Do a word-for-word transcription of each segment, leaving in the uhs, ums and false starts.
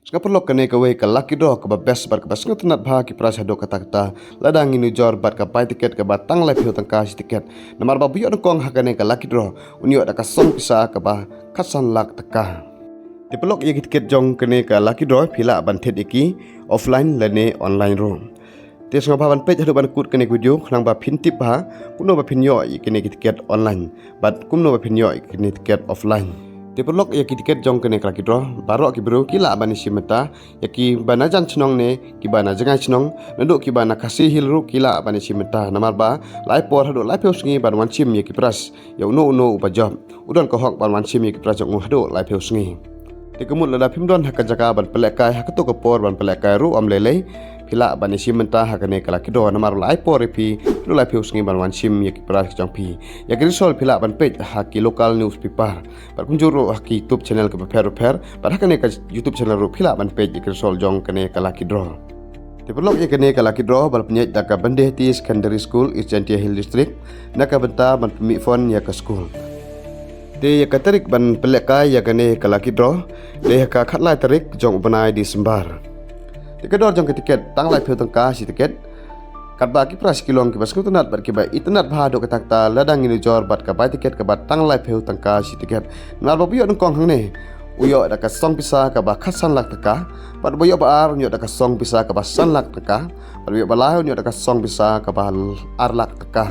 Sngap paralok, kane kawei ka lucky draw kaba best bad kaba sngewtynnat bha ki prize haduh katta katta. Lada ngi nujor bad ka bai tiket kaba tang laiphew tyngka shi tiket. Namar ba ba ïoh nyngkong ha kane ka lucky draw, un ïoh da ka song pisa kaba khatsan lak tyngka. Te paralok, ïa ki tiket jong kane ka lucky draw phi lah ban thied ïa ki offline lane online ruh. Te sngewbha ban peit haduh ban kut kane ka video khnang ba phin tip bha kumno ba phin ïoh ïa kine ki tiket online bad kumno ba phin ïoh ïa kine tiket offline. Te paralok, ïa ki tiket jong kane ka lucky draw, baroh ki briew ki lah ban ïashim bynta, ïa kiba na jan shnong ne kiba na jngai shnong, naduh kiba na Khasi Hills ruh ki lah ban ïashim bynta, namar ba la ai por haduh laiphew sngi ban wan shim ïa ki prize ïa uno uno uba jop. U don ka hok ban wan shim ïa ki prize jong u haduh laiphew sngi. Te ka mut lada phim don ha ka jaka ban pynlehkai ha kato ka por ban pynlehkai ruh ym lei lei, phi lah ban ïashim bynta ha kane ka lucky draw, namar la ai por ïa phi haduh laiphew sngi ban wan shim ïa ki prize jong phi. Ïa ki result phi lah ban peit ha ki local newspaper bad kumjuh ruh ha ki YouTube channel kiba pher bapher, bad ha kane ka YouTube channel ruh phi lah ban peit ïa ki result jong kane ka lucky draw. Te paralok, ïa kane ka lucky draw ba la pynïaid da ka Byndihati Secondary School, East Jaintia Hills District, na ka bynta ban pynmih fund ïa ka skul. Te ïa ka tarik ban pynlehkai ïa kane ka lucky draw, dei ha ka khatlai tarik jong u bnai December. Te ka dor jong ka tiket tang laiphew tyngka shi tiket. Katba ki prize ki long kiba sngewtynnat bad kiba itynnat bha haduh katta katta, lada ngi nujor bad ka bai tiket kaba tang laiphew tyngka shi tiket. Namar ba ba ïoh nyngkong hangne, u ïoh da ka song pisa kaba khatsan lak tyngka, bad ba ïoh ba ar un ïoh da ka song pisa kaba san lak tyngka, bad ba ïoh ba lai un ïoh da ka song pisa kaba ar lak tyngka.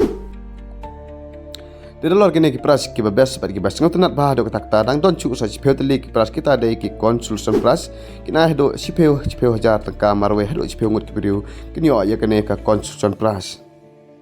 Te nalor kine ki prize kiba best bad kiba sngewtynnat bha haduh katta katta, dang don shuh sa shiphew tylli ki prize, kita dei ki consolation prize, kin ai haduh shiphew, shiphew hajar tyngka marwei, haduh shiphew ngut ki briew kin ïoh ïa kane ka consolation prize.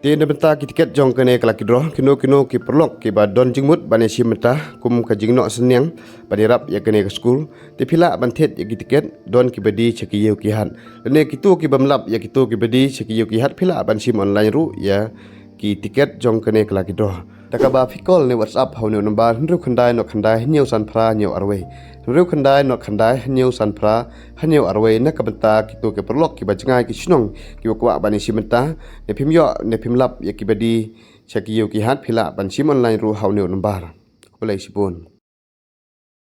Te na bynta ki tiket jong kane ka lucky draw, kino kino ki paralok kiba don jingmut ban ïashim bynta kum ka jingnoh synñiang ban ïarap ïa kane ka skul, te phi lah ban thied ïa ki tiket, don kiba die sha ki ïew ki hat. Lane kito ki bym lap ïa kito kiba die sha ki ïew ki hat, phi lah ban shim online ruh ïa ki tiket jong kane ka lucky draw. Da kaba phi call ne WhatsApp ha une u number hynriew khyndai not khyndai hynñiew san phra hynñiew arwei. Hynriew khyndai not khyndai hynñiew san phra hynñiew arwei, na ka bynta kito ki paralok kiba jngai ki shnong kiba kwah ban ïashim bynta, ne phim ïoh ne phim lap ïa kiba die sha ki ïew ki hat, phi lah ban shim online ruh ha une u number. Khublei shibun.